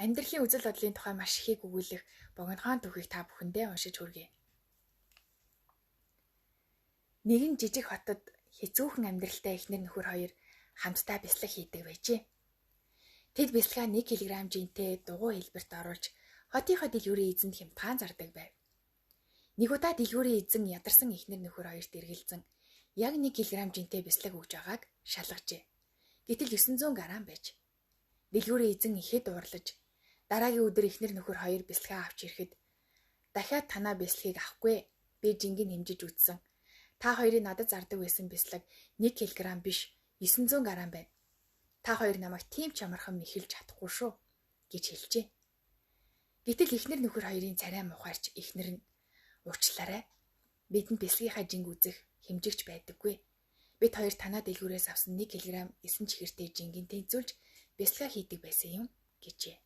Амьдралын үзэл бодлын тухай маш ихийг өгүүлэх богинохон түүхийг та бүхэндээ уншиж хүргэе. Нэгэн жижиг хотод хэцүүхэн амьдралтай эхнэр нөхөр хоёр хамтдаа бяцлаг хийдэг байжээ. Тэд бяцлагаа 1 кг жинтэй дугуй хэлбэрт оруулж хотынхоо дэлгүүрийн эзэнд хямдхан зардаг байв. Нэг удаа дэлгүүрийн эзэн ядарсан эхнэр нөхөр хоёрт эргэлзэн яг 1 кг жинтэй бяцлаг өгж байгааг шалгажээ. Гэтэл 900 г байж. Дэлгүүрийн эзэн ихэд уурлаж дараагийн өдөр эхнэр нөхөр хоёр бяцлагаа авч ирэхэд дахиад танаа бяцлагыг авахгүй, би жингийг хэмжиж үзсэн. Та хоёрын надад зардаг байсан бяцлаг 1 кг биш 900 г байна. Та хоёр намайг тийм ч амархан мэхэлж чадахгүй шүү гэж хэлжээ. Гэтэл эхнэр нөхөр хоёрын царай мухаарч эхнэр нь уучлаарай. Бидэнд бяцлагийнхаа жинг үзэх хэмжигч байдаггүй. Бид хоёр танаа дэлгүүрээс авсан 1 кг 9 чихэртэй жингийн тэнцвүүлж бяцлага хийдэг байсан юм гэжээ.